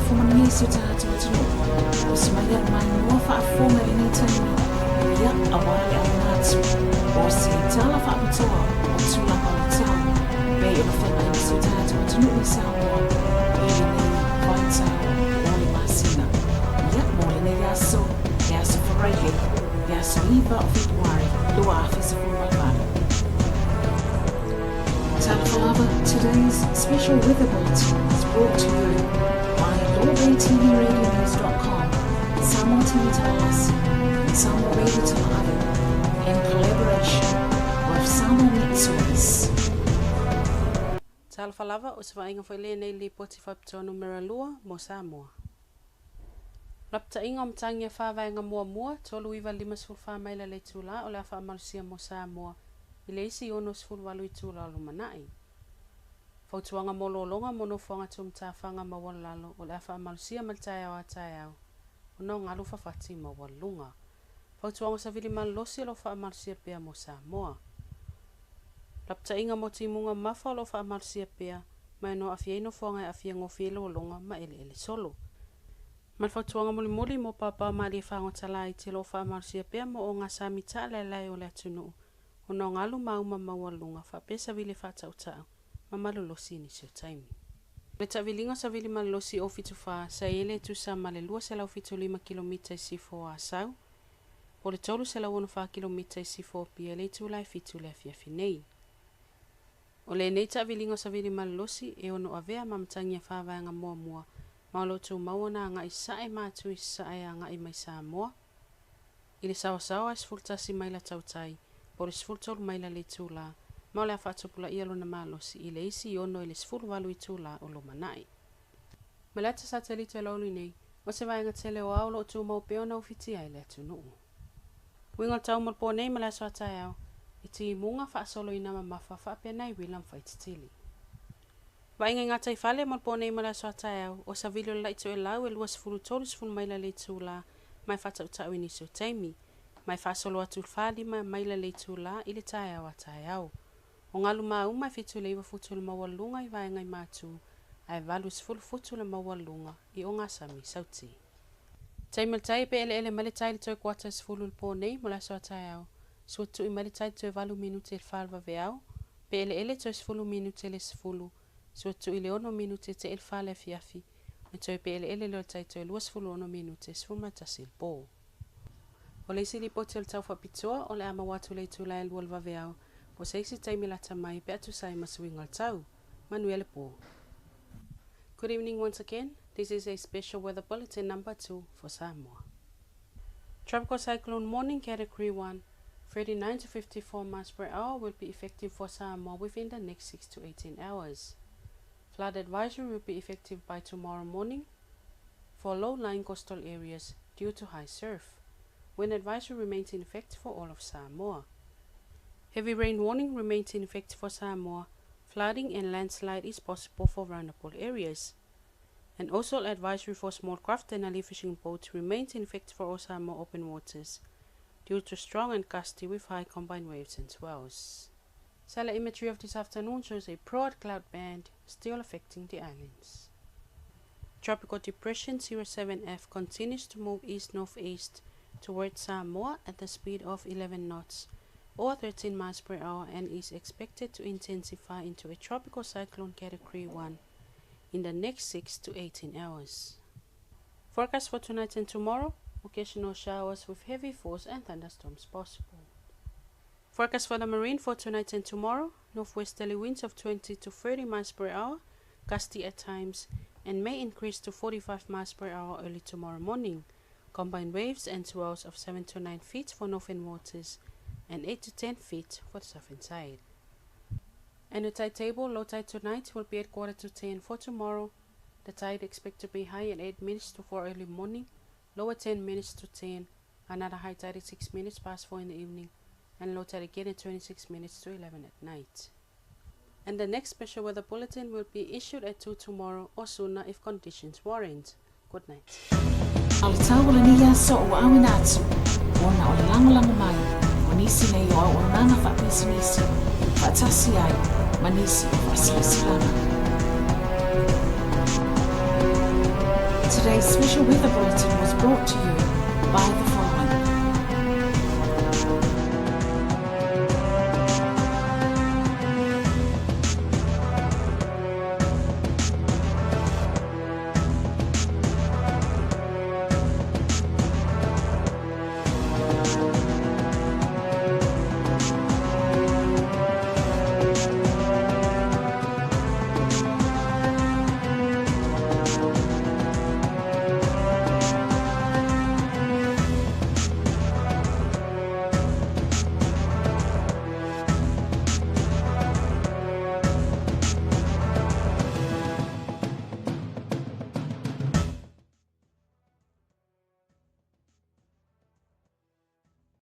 Soifua manuia i si o tatou atunuu. Usi mai a mai mua faafofoga i lenei taimi, ia, aua le auina atu o se tala faapitoa o tulaga o le tau pei ona feagai ma si o tatou atunuu i Samoa i lenei vaitau o le masina. Ia, mo lenei aso, le aso Faraile, le aso 9 o Fepuari, 2018. Talofa lava, today's special weather bulletin is brought to you by LawBayTVRadioNews.com, Samoa TV Talalasi, and Samoa Radio Tala'ave in collaboration with Samoa Met Service. Talofa lava, o se vaaiga foi lenei lipoti faapitoa numera 2 mo Samoa. Lapataiga o matagi e fa vaega muamua, 3954 maila le itula o le a faamalosia mo Samoa i le isi 68 itula o lumanai. Fautuaga mo lologa mo nofoaga tumatafaga maualalo o le a faamalosia ma le taeao a taeao ona o galu fafati maualuluga. Fautuaga o savili malolosi o lo o faamalosia pea mo Samoa. Lapataiga mo timuga mamafa o lo o faamalosia pea ma e no aafia ai nofoaga e aafia gofie lologa ma eleele solo. Ma le fautuaga mulimuli mo paopao malie fagota laiti o lo o faamalosia pea mo ogasami taalaelae o le atunuu ona o galu mauma maualuluga faapea savili e faatautau ma malolosi i nisi o taimi. O le taaviliga o savili malolosi o 74 sa i ai le tusa ma le 275 kilomita i sisifo o Asau, po o le 364 kilomita i sisifo o Apia i le itula e 7 i le afiafi nei. O lenei taaviliga o savili malolosi e ono avea ma matagi e fa vaega muamua ma o lo o tumau ona agai i sasae ma atu i sasae agai mai Samoa i le saoasaoa e 11 maila tautai po o le 13 maila le itula ma o le a faatupulaia lona malosi i le isi 6 i le 18 itula o lumanai. Ma le ata satelite o le aoauli nei, o se vaega tele o ao o lo o tumau pea ona ufitia ai le atunuu. Uiga o le tau mo le po nei ma le aso a taeao, e timuga faasoloina mamafa faapea nai uila ma faititili. Vaaiga i gataifale mo le po nei ma le aso a taeao, o savili o le la'i toelau e 20 30 maila le itula ma e faatautau i nisi o taimi, ma e faasolo atu i le 45 maila le itula i le taeao a taeao. O galu mauma e 7 i le 9 futu le maualuluga i vaega i matu, ae 80 futu le maualuluga i ogasami i sauti. Taimi o le tai pe eleele mai le tai i le toe kuata e 10 i le po nei mo le aso a taeao. Sua tui mai le tai toe 8 minute i le 4 i le vaveao, pe eleele toe 10 minute i le 10, sua tui i le 6 minute te i le 4 i le afiafi, ma toe pe eleele lea o le tai toe 26 minute 11 i le po. O le isi lipoti o le tau faapitoa o le a maua atu i le itula e 2 i le vaveao, po o se isi taimi lata mai pe a tusa ai ma suiga o le tau. Manuia le po. Good evening once again. This is a special weather bulletin number 2 for Samoa. Tropical cyclone warning category 1, 39 to 54 miles per hour will be effective for Samoa within the next 6 to 18 hours. Flood advisory will be effective by tomorrow morning for low-lying coastal areas due to high surf. Wind advisory remains in effect for all of Samoa. Heavy rain warning remains in effect for Samoa. Flooding and landslide is possible for vulnerable areas. And also advisory for small craft and ali fishing boats remains in effect for all Samoa open waters due to strong and gusty with high combined waves and swells. Satellite imagery of this afternoon shows a broad cloud band still affecting the islands. Tropical Depression 07F continues to move east-northeast towards Samoa at the speed of 11 knots or 13 miles per hour and is expected to intensify into a tropical cyclone category 1 in the next 6 to 18 hours. Forecast for tonight and tomorrow, occasional showers with heavy force and thunderstorms possible. Forecast for the marine for tonight and tomorrow, northwesterly winds of 20 to 30 miles per hour, gusty at times, and may increase to 45 miles per hour early tomorrow morning. Combined waves and swells of 7 to 9 feet for northern waters and 8 to 10 feet for the southern side. And the tide table, low tide tonight will be at 9:45 for tomorrow. The tide expected to be high at 3:52 early morning, low at 9:50, another high tide at 4:06 in the evening, and low tide again at 10:36 at night. And the next special weather bulletin will be issued at 2 tomorrow or sooner if conditions warrant. Good night. A o le tau o lenei aso ua auina atu, ona o le lagolago mai o nisi nei o auaunaga faapisinisi faatasi ai ma nisi o faasilasilaga. Today's special weather bulletin was brought to you by the following.